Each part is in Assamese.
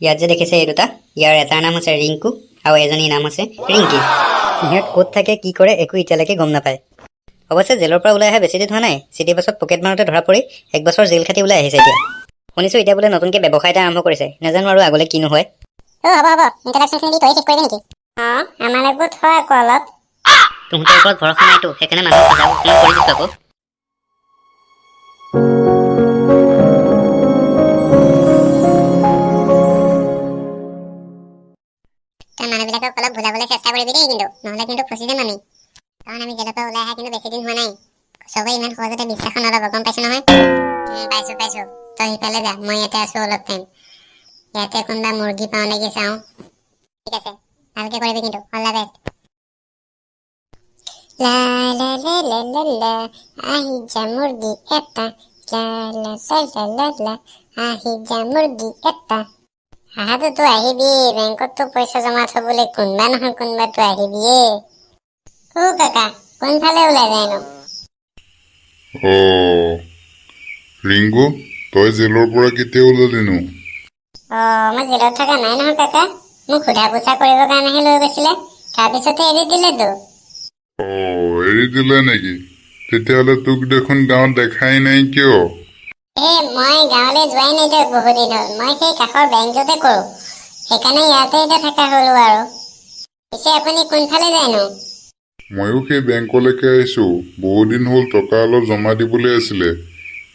ইয়াত যে দেখিছে এই দুটা, ইয়াৰ এটাৰ নাম হৈছে ৰিংকু আৰু এজনীৰ নাম হৈছে ৰিংকি। সিহঁত ক'ত থাকে, কি কৰে, একো এতিয়ালৈকে গম নাপায়। অৱশ্যে জেলৰ পৰা ওলাই অহা বেছি দিন হোৱা নাই। চিটি বাছত পকেট মাৰোতে ধৰা পৰি এক বছৰ জেল খাটি ওলাই আহিছে। এতিয়া শুনিছোঁ এতিয়া বোলে নতুনকৈ ব্যৱসায় এটা আৰম্ভ কৰিছে। নাজানো আৰু আগলৈ কিনো হয়। অ, হ'ব হ'ব, ইন্ট্ৰডাকশ্যনখিনি দি তই শেষ কৰিবি নেকি? অঁ, আমালৈকো থ আকৌ অলপ। তহঁতৰ ওপৰত ভৰসা নাইতো, সেইকাৰণে মানুহক সজাগ অকণমান কৰি দিছোঁ আকৌ। তই মানুহবিলাকক অলপ বুজাবলৈ চেষ্টা কৰিবি দেই কিন্তু, নহ'লে কিন্তু ফচি যাম আমি। কাৰণ আমি জেলৰ পৰা ওলাই অহা কিন্তু বেছি দিন হোৱা নাই। চবেই ইমান সহজতে বিশ্বাস নল'ব, গম পাইছো নহয়? পাইছো পাইছো। তই সিফালে যা, মই ইয়াতে আছো অলপ টাইম। ইয়াতে কোনোবা মুৰ্গী পাওঁ নেকি চাওঁ। ঠিক আছে, ভালকে কৰিবি কিন্তু। All the best. লা লা লা লা লা লা, আহি যা মুৰ্গী এটা, লা লা লা লা লা লা, আহি যা মুৰ্গী এটা। আহাটোতো আহিবি, বেংকততো পইচা জমা থবলৈ কোনোবা নহয় কোনোবাতো আহিবিয়ে। অ কাকা, কোনফালে ওলাই যায়নো? অ ৰিংকু, তই জেলৰ পৰা কেতিয়া ওলালিনো? অ, মই জেলত থকা নাই নহয় কাকা। মোক সোধা পোছা কৰিবৰ কাৰণেহে লৈ গৈছিলে, তাৰপিছতে এৰি দিলেতো। অ, এৰি দিলে নেকি? তেতিয়াহ'লে তোক দেখোন গাঁৱত দেখাই নাই কিয়? এই মই গাঁৱলৈ যোৱাই নাই দিয়ক, বহুত দিন হ'ল। মই সেই কাষৰ বেংকটোতে কৰোঁ, সেইকাৰণে ইয়াতে এতিয়া থকা হ'লো আৰু। পিছে আপুনি কোনফালে যায়নো? ময়ো সেই বেংকলৈকে আহিছোঁ। বহুত দিন হ'ল, টকা অলপ জমা দিবলৈ আছিলে,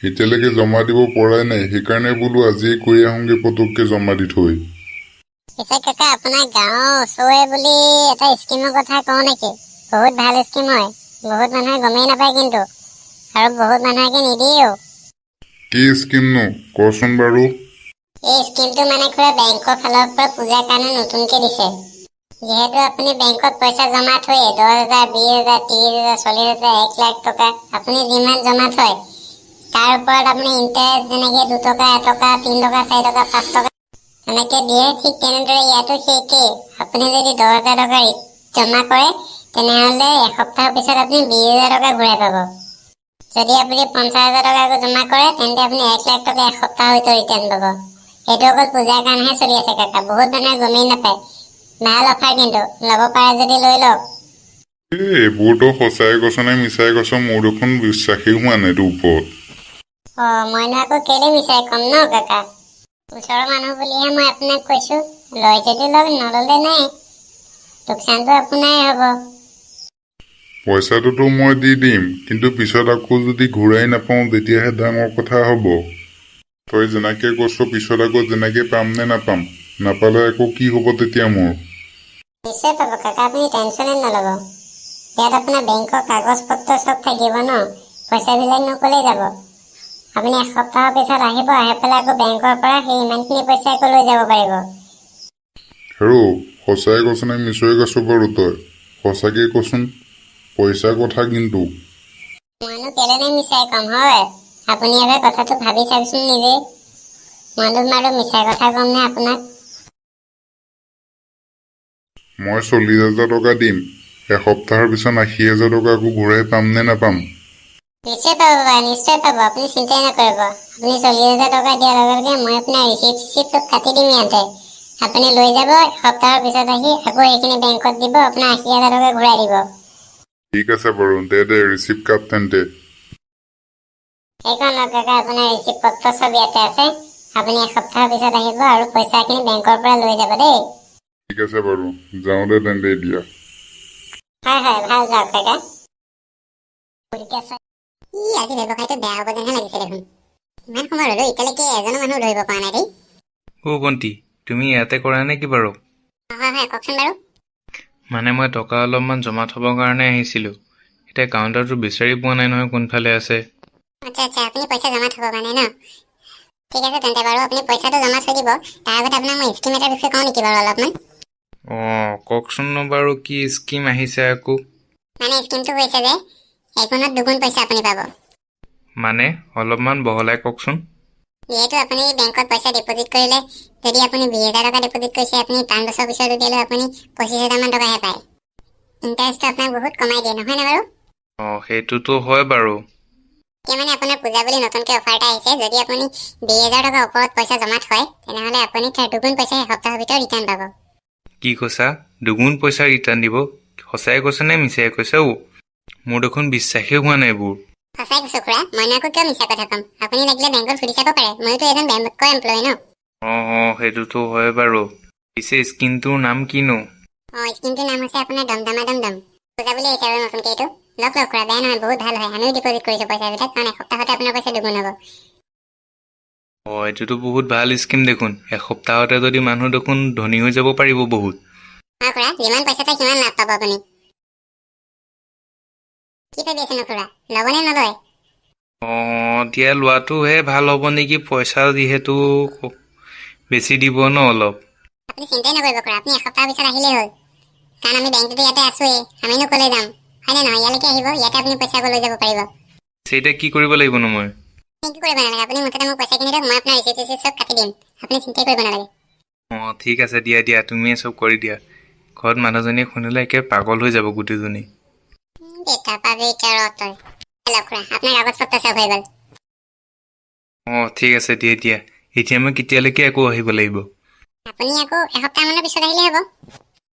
এতিয়ালৈকে জমা দিব পৰাই নাই। সেইকাৰণে বোলো আজিয়ে গৈ আহোঁগৈ পটককৈ জমা দি থৈ। পিছে কাকা, আপোনাৰ গাঁৱৰ ওচৰৰে বুলি এটা স্কীমৰ কথা কওঁ নেকি? বহুত ভাল স্কীম হয়, বহুত মানুহে গমেই নাপায় কিন্তু, আৰু বহুত মানুহে নিদিয়েও। কি স্কীমনো, কচোন বাৰু। এই স্কীমটো মানে খুৰা, বেংকৰ ফালৰ পৰা পূজাৰ কাৰণে নতুনকে দিছে। যিহেতু আপুনি বেংকত পইচা জমা থয়ে 10,000, 20,000, 30,000, 40,000, 1 লাখ টকা, আপুনি যিমান জমা থয় তাৰ ওপৰত আপুনি ইণ্টাৰেষ্ট যেনেকে 2 টকা, 1 টকা, 3 টকা, 4 টকা, 5 টকা তেনেকে দিয়ে, ঠিক তেনেদৰে ইয়াতো সেই একেই। আপুনি যদি 10,000 টকা জমা কৰে, তেনেহ'লে এসপ্তাহৰ পিছত আপুনি 20,000 টকা ঘূৰাই পাব। যদি আপুনি 50,000 টকা আকৌ জমা কৰে, তেন্তে আপুনি 1 লাখ টকা এসপ্তাহৰ ভিতৰত ৰিটাৰ্ণ পাব। সেইটো অকল পূজাৰ কাৰণেহে চলি আছে কাকা, বহুত মানুহে গমেই নাপায়। ভাল অফাৰ কিন্তু, ল'ব পাৰে যদি লৈ লওক। এই এইবোৰতো সঁচাই কৈছ নে মিছাই কৈছ? মোৰ দেখোন বিশ্বাসেই হোৱা নাই তোৰ ওপৰত। অ, মইনো আকৌ কেলে মিছাই ক'ম ন কাকা? ওচৰৰ মানুহ বুলিহে মই আপোনাক কৈছো। লয় যদি লওক, নল'লে নাই, লোকচানটো আপোনাৰে হ'ব। পইচাটোতো মই দি দিম, কিন্তু পিছত আকৌ যদি ঘূৰাই নাপাওঁ, তেতিয়াহে ডাঙৰ কথা হ'ব। তই যেনেকে কৈছ, পিছত আকৌ যেনেকে পাম নে নাপাম, নাপালে আকৌ কি হ'ব তেতিয়া মোৰ? নিশ্চয় পাব কাকা, আপুনি টেনশ্যনে নল'ব। ইয়াত আপোনাৰ বেংকৰ কাগজ পত্ৰ চব থাকিব ন, পইচাবিলাক নক'লেই যাব। আপুনি এসপ্তাহৰ পিছত আহিব, আহি পেলাই আকৌ বেংকৰ পৰা সেই ইমানখিনি পইচা আকৌ লৈ যাব পাৰিব। হেৰৌ, সঁচাই কৈছ নে মিছাই কৈছ বাৰু? তই সঁচাকে কচোন, পইচাৰ কথা কিন্তু। মইনো কেলেনো মিছাই ক'ম হয়? আপুনি এবাৰ কথাটো ভাবি চাওকচোন নিজে। মইনো বাৰু মিছা কথা ক'ম নে আপোনাক? মই 40,000 টকা দিম, এসপ্তাহৰ পিছত 80,000 টকা আকৌ ঘূৰাই পাম নে নাপাম? নিশ্চয় পাব বাবা, নিশ্চয় পাব। আপুনি চিন্তাই নকৰিব। আপুনি 40,000 টকা দিয়াৰ লগে লগে মই আপোনাৰ ৰিচিপ্ট চিচিপ্ট চব কাটি দিম ইয়াতে। আপুনি লৈ যাব, এসপ্তাহৰ পিছত আহি আকৌ সেইখিনি বেংকত দিব, আপোনাৰ 80,000 টকা ঘূৰাই দিব। ঠিক আছে বাৰু, দে দে, ৰিচিপ্ট কাট তেন্তে। সেইখন লওক কাকা, আপোনাৰ ৰিচিপ্ট পত্ৰ চব ইয়াতে আছে। আপুনি এসপ্তাহৰ পিছত আহিব আৰু পইচাখিনি বেংকৰ পৰা লৈ যাব দেই। ঠিক আছে বাৰু, যাওঁ দে তেন্তে এতিয়া। হয় হয়, ভাল, যাওক কাকা। ই আজি ব্যৱসায়টো বেয়া হ'ব যেনহে লাগিছে দেখোন। ইমান সময় ৰলো, এতিয়ালৈকে এজনো মানুহ ধৰিব পৰা নাই দেই। অ' ভণ্টি, তুমি ইয়াতে কৰা নেকি বাৰু? হয় হয়, কওকচোন বাৰু। মানে মই টকা অলপমান জমা থ'বৰ কাৰণে আহিছিলোঁ। এতিয়া কাউণ্টাৰটো বিচাৰি পোৱা নাই নহয়, কোনফালে আছে। আচ্ছা আচ্ছা, আপুনি পইচা জমা থ'ব মানে ন? ঠিক আছে তেন্তে বাৰু, আপুনি পইচাটো জমা থৈ দিব। তাৰ আগতে আপোনাক মই স্কীম এটাৰ বিষয়ে কওঁ নেকি বাৰু অলপমান? অঁ, কওকচোন বাৰু, কি স্কীম আহিছে আকৌ? মানে স্কীমটো হৈছে যে এগুণত দুগুণ পইচা আপুনি পাব। মানে অলপমান বহলাই কওকচোন। যিহেতু আপুনি বেংকত পইচা ডিপ'জিট কৰিলে, যদি আপুনি 20,000 টকা ডিপ'জিট কৰিছে, আপুনি 5 বছৰ পিছত উলিয়ালেও আপুনি 25,000মান টকাহে পায়। ইণ্টাৰেষ্টটো আপোনাক বহুত কমাই দিয়ে, নহয়নে বাৰু? অঁ, সেইটোতো হয় বাৰু। এতিয়া মানে আপোনাৰ পূজা বুলি নতুনকৈ অফাৰ এটা আহিছে। যদি আপুনি 20,000 টকাৰ ওপৰত পইচা জমা থয়, তেনেহ'লে আপুনি তাৰ দুগুণ পইচা এসপ্তাহৰ ভিতৰত ৰিটাৰ্ণ পাব। কি কৈছা? দুগুণ পইচা ৰিটাৰ্ণ দিব? সঁচাই কৈছা নে মিছাই কৈছা? অ', মোৰ দেখোন বিশ্বাসেই হোৱা নাই এইবোৰ। সঁচাই কৈছোঁ খুৰা, মইনো আকৌ কিয় মিছা কথা ক'ম? আপুনি লাগিলে বেংকত সুধি চাব পাৰে। মইতো এজন বেংকৰ এমপ্লয়ী ন। অঁ, সেইটোতো হয় বাৰু। পিছে স্কিমটোৰ নাম কিনো? অঁ, স্কিমটোৰ নাম হৈছে আপোনাৰ দমদমা দম দম। পূজা বুলি আহিছে আৰু নতুনকৈ এইটো। লওক লওক খুৰা, বেয়া নহয়, বহুত ভাল হয়। আমিও ডিপ'জিট কৰিছোঁ পইচাবিলাক, কাৰণ এসপ্তাহতে আপোনাৰ পইচা দুগুণ হ'ব। অঁ, এইটোতো বহুত ভাল স্কিম দেখোন। এসপ্তাহতে যদি মানুহ দেখোন ধনী হৈ যাব পাৰিব বহুত। হয় খুৰা, যিমান পইচা থয় সিমান লাভ পাব আপুনি। কি ভাবি আছেনো খুৰা, ল'বনে নলয়? অঁ, দিয়া, লোৱাটোহে ভাল হ'ব নেকি? পইচা যিহেতু বেছি দিব ন অলপ। আপুনি চিন্তাই নকৰিব খুৰা, আপুনি এসপ্তাহৰ পিছত আহিলেই হ'ল। কাৰণ আমি বেংকটোতো ইয়াতে আছোৱেই, আমিনো ক'লৈ যাম, হয়নে নহয়? ইয়ালৈকে আহিব, ইয়াতে আপুনি পইচা আকৌ লৈ যাব পাৰিব। পিছে এতিয়া কি কৰিব লাগিবনো মই? একো কৰিব নালাগে, আপুনি মুঠতে মোক পইচাখিনি দিয়ক, মই আপোনাৰ ৰিচিপ্ট চিচিপ্ট চব কাটি দিম। আপুনি চিন্তাই কৰিব নালাগে। অঁ, ঠিক আছে, দিয়া দিয়া, তুমিয়ে চব কৰি দিয়া। ঘৰত মানুহজনীয়ে শুনিলে একে পাগল হৈ যাব গোটেইজনী। দেউতা পাবি এতিয়া, ৰ তই। লওক খুৰা, আপোনাৰ কাগজ পত্ৰ চব হৈ গ'ল। অঁ, ঠিক আছে, দিয়া দিয়া। এতিয়া মই কেতিয়ালৈকে আকৌ আহিব লাগিব? আপুনি আকৌ এসপ্তাহমানৰ পিছত আহিলেই হ'ব।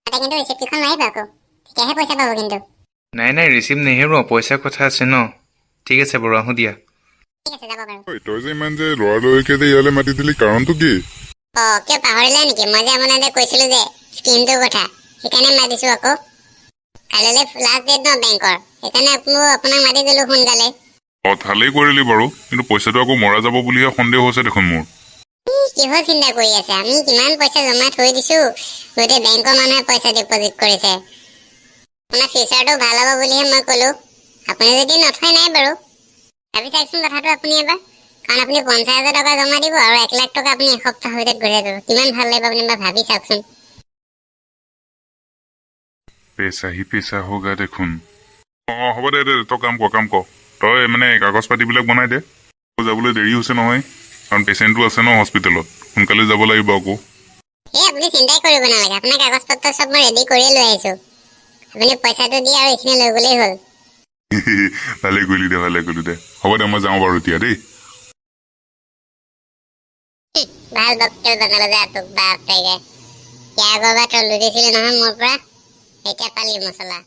তাতে কিন্তু ৰিচিপ্টকেইখন লৈ আহিব আকৌ, তেতিয়াহে পইচা পাব কিন্তু। নাই নাই, ৰিচিপ্ট নেহেৰুৱাওঁ, পইচাৰ কথা আছে ন। ঠিক আছে বাৰু, আহোঁ দিয়া। ঠিক আছে, যাব বাৰু। ঐ, তই যে ইমান যে লৰালৰিকে যে ইয়ালৈ মাতি দিলি, কাৰণটো কি? অঁ, কিয়, পাহৰিলে নেকি? মই যে আপোনাক যে কৈছিলোঁ যে স্কিমটোৰ কথা, সেইকাৰণে মাতিছোঁ আকৌ। কাইলৈ লাষ্ট ডেট ন বেংকৰ, সেইকাৰণে আপোনাক মাতি দিলোঁ সোনকালে। অঁ, ভালেই কৰিলি বাৰু, কিন্তু পইচাটো আকৌ মৰা যাব বুলিহে সন্দেহ হৈছে দেখোন মোৰ। ই, কিহৰ চিন্তা কৰি আছে? আমি কিমান পইচা জমা থৈ দিছোঁ, গোটেই বেংকৰ মানুহে পইচা ডিপ'জিট কৰিছে। আপোনাৰ ফিউচাৰটো ভাল হ'ব বুলিহে মই ক'লোঁ। আপুনি যদি নথয় নাই বাৰু। ভাবি চাওকচোন কথাটো আপুনি এবাৰ। কাৰণ আপুনি 50,000 টকা জমা দিব আৰু 1 লাখ টকা আপুনি এসপ্তাহৰ ভিতৰত ঘূৰাই পাব। কিমান ভাল লাগিব, আপুনি এবাৰ ভাবি চাওকচোন। पैसा ही पैसा होगा দেখোন। অঁ, হ'ব দে দে, তই কাম কৰ, কাম কৰ। তই মানে কাগজ পাতিবিলাক বনাই দে। আকৌ যাবলৈ দেৰি হৈছে নহয়, কাৰণ পেচেণ্টো আছে ন হস্পিটেলত, সোনকালে যাব লাগিব আকৌ। এই, আপুনি চিন্তাই কৰিব নালাগে। আপোনাৰ কাগজ পত্ৰ চব মই ৰেডি কৰিয়ে লৈ আহিছোঁ। আপুনি পইচাটো দি আৰু এইখিনি লৈ গ'লেই হ'ল। ভালে কৰিলি দে, ভালে কৰিলি দে। হ'ব দে, মই যাওঁ বাৰু এতিয়া দেই। ভাল বক্কেল বনালে যা তোক। বাপৰেগে, ইয়াৰ আগৰবাৰ তই লুটিছিলি নহয় মোৰ পৰা, এতিয়া পালি মচলা।